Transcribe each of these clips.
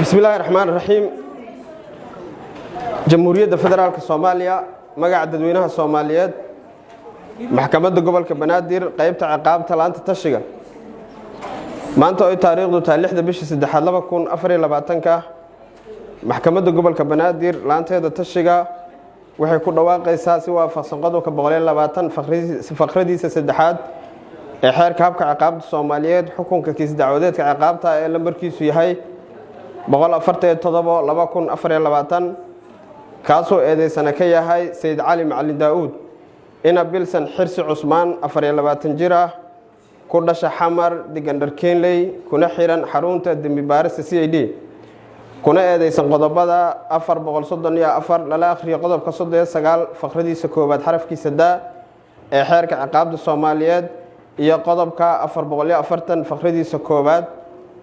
Bismi Illaahi Raxmaan Raxiim. Jamhuuriyadda Federaalka Soomaaliya, magaca dadweynaha Soomaaliyeed, Maxkamadda Gobolka Banaadir, qeybta ciqaabta, laanta tashiga, maanta oy taariikhdu tahay 6-da bisha 3-aad 2024-ka, Maxkamadda Gobolka Banaadir laanteeda tashiga waxay ku dhawaaqaysaa, si waafaqsan qodobka 120 faqradiisa saddexaad ee Xeerka Habka Ciqaabta Soomaaliyeed, xukunka kiis dacwadeedka ciqaabta ee lambarkiisu yahay 147/2024, kaasoo eedeysana ka yahay Sayid Cali Macalin Daa-uud ina Bilsan Xirsi Cusmaan, 24 jir ah, ku dhasha Xamar, degan Dharkeenley, kuna xiran xarunta dembi baarista CID, kuna eedeysan qodobada 434 lala akhriyo qodobka 39 faqradiisa koowaad xarafkiisa daa ee Xeerka Ciqaabta Soomaaliyeed iyo qodobka 440 faqradiisa koowaad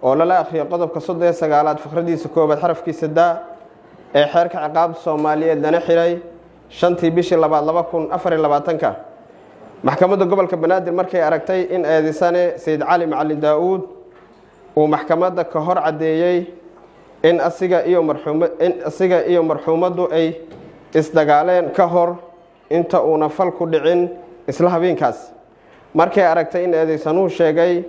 oo lala akhriyo qodobka 39aad faqradiisa koowaad xarafkiisa daa ee Xeerka Ciqaabta Soomaaliyeed, lana xiray 5-tii bishii 2-aad 2024-ka. Maxkamadda Gobolka Banaadir markay aragtay in eedeysane Sayid Cali Macalin Daa-uud uu maxkamadda ka hor caddeeyey in asiga iyo marxuumaddu ay isdagaaleen ka hor inta uuna fal ku dhicin isla habeenkaas. Markay aragtay in eedeysanuhu sheegay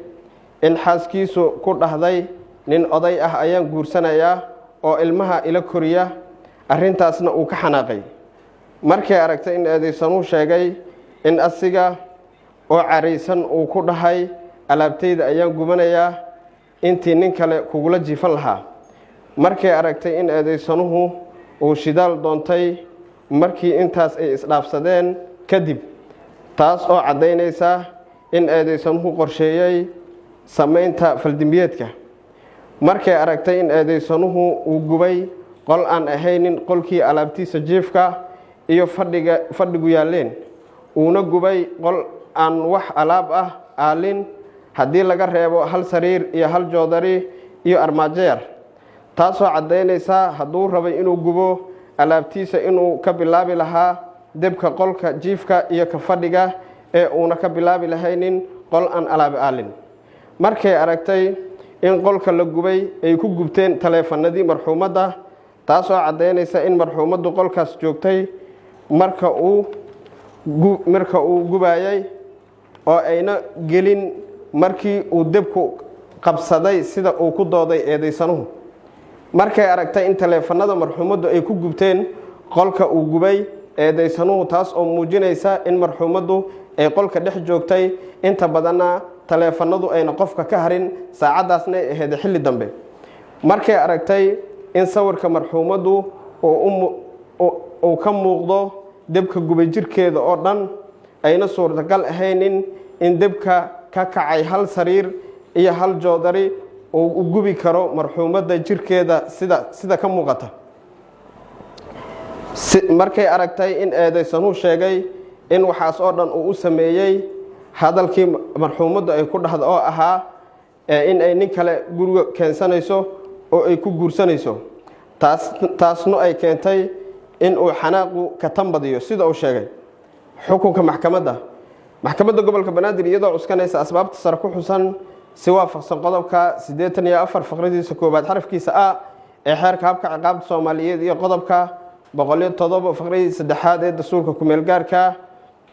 in xaaskiisu ku dhahday "Nin oday ah ayaan guursanayaa oo ilmaha ila koriya", arrintaasna uu ka xanaaqay. Markay aragtay in eedeysanuhu sheegay in asiga oo caraysan uu ku dhahay "Alaabtayda ayaan gubanayaa intii nin kale kugula jiifan lahaa". Markay aragtay in eedeysanuhu uu shidaal doontay markii intaas ay isdhaafsadeen kadib, taas oo caddaynaysa in eedeysanuhu qorsheeyey samaynta faldembiyeedka. Markay aragtay in eedeysanuhu uu gubay qol aan ahaynin qolkii alaabtiisa jiifka iyo fadhiga fadhigu yaalleen, uuna gubay qol aan wax alaab ah aalin haddii laga reebo hal sariir iyo hal joodari iyo armaajo yar, taasoo caddaynaysa hadduu rabay inuu gubo alaabtiisa inuu ka bilaabi lahaa debka qolka jiifka iyo ka fadhiga ee uuna ka bilaabi lahaynin qol aan alaabi aalin. Markay aragtay in qolka la gubay ay ku gubteen taleefanadii marxuumadda, taasoo caddaynaysa in marxuumaddu qolkaas joogtay marka uu gubayay oo ayna gelin markii uu debku qabsaday, sida uu ku dooday eedaysanuhu. Markay aragtay in taleefanada marxuumaddu ay ku gubteen qolka uu gubay eedaysanuhu, taas oo muujinaysa in marxuumaddu ay qolka dhex joogtay, inta badanna taleefanadu ayna qofka ka harin, saacaddaasna ay ahayd xilli dambe. Markay aragtay in sawirka marxuumaddu uu ka muuqdo debka gubay jirkeeda oo dhan, ayna suurtagal ahaynin in debka ka kacay hal sariir iyo hal joodari uu u gubi karo marxuumadda jirkeeda sida ka muuqata. Markay aragtay in eedaysanuhu sheegay in waxaas oo dhan uu u sameeyey hadalkii marxuumaddu ay ku dhahda oo ahaa in ay nin kale guriga keensanayso oo ay ku guursanayso, taasna ay keentay in uu xanaaqu ka tanbadiyo, sida uu sheegay. Xukunka maxkamadda. Maxkamadda Gobolka Banaadir, iyadoo cuskanaysa asbaabta sare ku xusan, si waafaqsan qodobka 84 faqradiisa koowaad xarafkiisa a ee Xeerka Habka Ciqaabta Soomaaliyeed iyo qodobka 107 faqradiisa saddexaad ee Dastuurka Kumeelgaarka,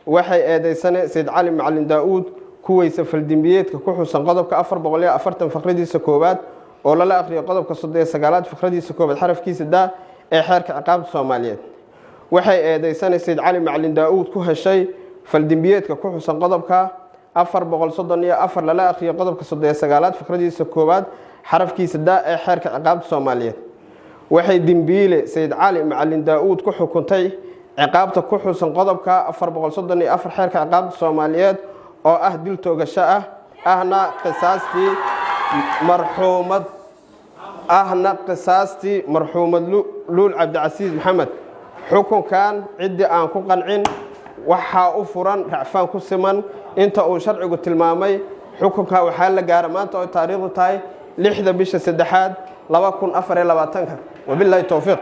waxay eedeysane Sayid Cali Macalin Daa-uud kuweysa faldembiyeedka ku xusan qodobka 440 faqradiisa koowaad oo lala akhriyo qodobka 39aad faqradiisa koowaad xarafkiisa da ee Xeerka Ciqaabta Soomaaliyeed. Waxay eedeysane Sayid Cali Macalin Daa-uud ku heshay faldembiyeedka ku xusan qodobka 434 lala akhriyo qodobka 39aad faqradiisa koowaad xarafkiisa da ee Xeerka Ciqaabta Soomaaliyeed. Waxay dembiile Sayid Cali Macalin Daa-uud ku xukuntay ciqaabta ku xusan qodobka 434 Xeerka Ciqaabta Soomaaliyeed oo ah dil toogasho ah, ahna qisaastii marxuumad Luul Cabdicasiis Maxamed. Xukunkan ciddii aan ku qancin waxaa u furan racfaan ku siman inta uu sharcigu tilmaamay. Xukunka waxaa la gaara maanta oo taariikhdu tahay 6-da bisha 3-aad 2024-ka. Wabilaahi towfiiq.